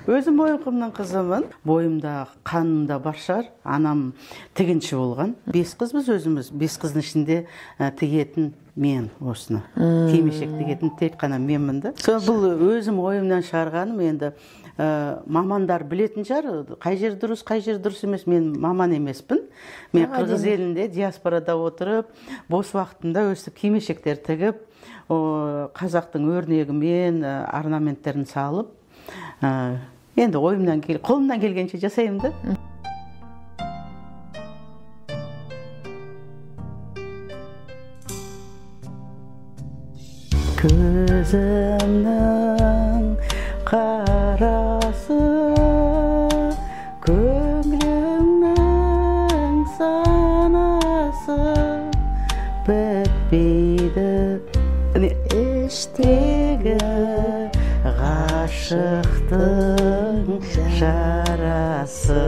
Өзім Мойынқұмның қызымын. Бойымда, қанымда бар шығар. Анам тігінші болған. 5 қызбыз өзіміз. 5 қыздың ішінде тігетін мен осыны. Кимешек тігетін тек қана менмін да. Сол бұл өзім ойымнан шығарғаным енді, мамандар білетін шығар, қай жер дұрыс, қай жер дұрыс емес. Мен маман емеспін. Мен Қырғыз елінде диаспорада отырып, бос уақытымда өстіп кимешектер тігіп, қазақтың өрнегімен, орнаменттерін салып, енді ойымнан қолымнан келгенше жасаймын да. Көзімнің қарасы, көңілімнің санасы бітпейді. Іштегі ғашықтың жарасы.